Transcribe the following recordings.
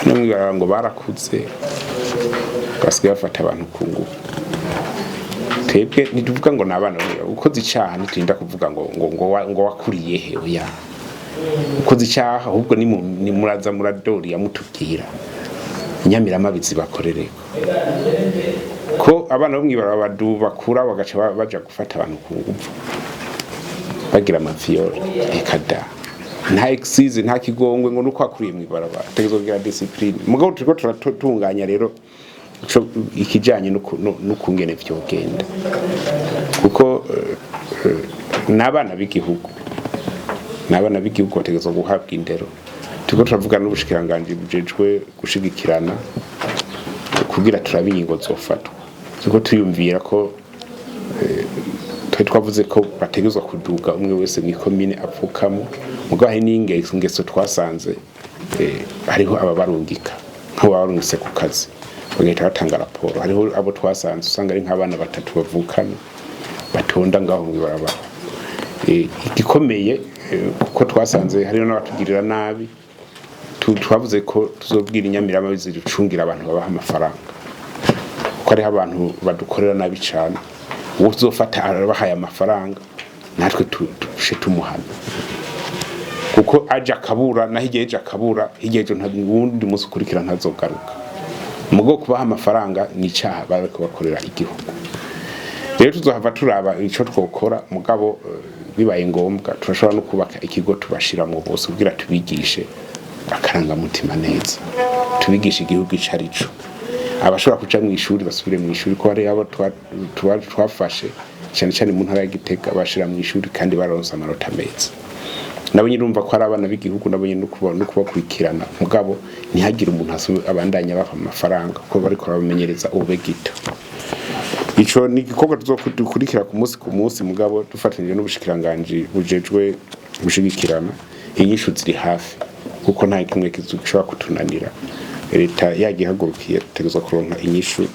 Hano mw'ibarabara ngo barakuze, basigaye bafata abantu ku ngufu. Twebwe ntituvuga ngo ni abana bo ukoze icaha, ntiturinda kuvuga ngo wakuriye he. Oya, ukoze icaha ahubwo ni muraza muradoriya mutubwira inyamiramabizi bakorereko ko abana bo mw'ibarabara bakura bagaca baja gufata abantu ku ngufu, bagira ama viols. Reka da, nta excuse, nta kigongwe ngo nuko akuriye mw'ibarabara. Tegerezwa kugira discipline. Mugabo turiko turatunganya rero ico ikijanye n'ukungene vyogenda, kuko n'abana b'igihugu, n'abana b'igihugu bategerezwa guhabwa indero. Turiko turavugana n'ubushikiranganji bujejwe gushigikirana kugira turabe ingingo zofatwa. Turiko tuyumvira ko twari twavuze ko bategerezwa kuduga umwe wese mw'ikomine avukamo. Mugabo hari n'ingeso twasanze, hariho ababarungika, nk'abo babarungitse ku kazi bagahita batanga raporo. Hariho abo twasanze usanga ari nk'abana batatu bavukana batonda ngaho mw'ibarabara. Igikomeye, kuko twasanze hariho n'abatugirira nabi, twavuze ko tuzobwira inyamiramabi ziducungira abantu babaha amafaranga, kuko hariho abantu badukorera nabi cane. Uwo tuzofata arabahaye amafaranga, natwe tushe tumuhana, kuko aje akabura, naho igihe ejo akabura, hirya ejo wundi munsi ukurikira ntazogaruka. Mugo kubaha amafaranga ni icaha bariko bakorera igihugu. Rero tuzohava turaba ico twokora. Mugabo bibaye ngombwa turashobora no kubaka ikigo tubashiramwo bose kugira tubigishe akarangamutima neza, tubigishe igihugu ico ari co. Abashobora kuja mw'ishuri basubire mw'ishuri, ko hari abo twafashe cyane cyane mu ntara ya Gitega bashira mw'ishuri kandi baronse amanota meza. Nabo nyine urumva ko ari abana b'igihugu, nabo nyine no kubakurikirana. Mugabo ntihagire umuntu abandanya bapa amafaranga, kuko bariko barabamenyereza ube gito. Ico ni igikorwa tuzokurikira ku munsi ku munsi, mugabo dufatanyije n'ubushikiranganji bujejwe gushigikirana. Inyishu ziri hafi, kuko nta kimwe gishobora kutunanira. Leta yagihagurukiye, tutegerezwa kuronka inyishu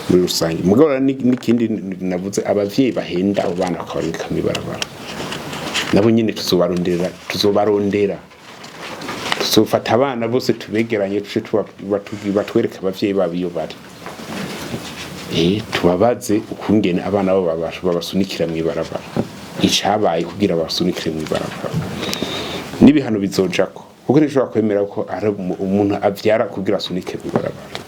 muri rusange. Mugabo rero n'ikindi navuze, abavyeyi bahenda abo bana bakabarungika mw'ibarabara, nabo nyene tuzobarondera, tuzobarondera. Tuzofata abana bose tubegeranye, tuce batwereke abavyeyi babo iyo bari, tubabaze ukungene abana babo babasunikira mw'ibarabara, icabaye kugira babasunikire mw'ibarabara. N'ibihano bizojako, kuko ntishobora kwemera ko ari umuntu avyara kugira asunike mw'ibarabara.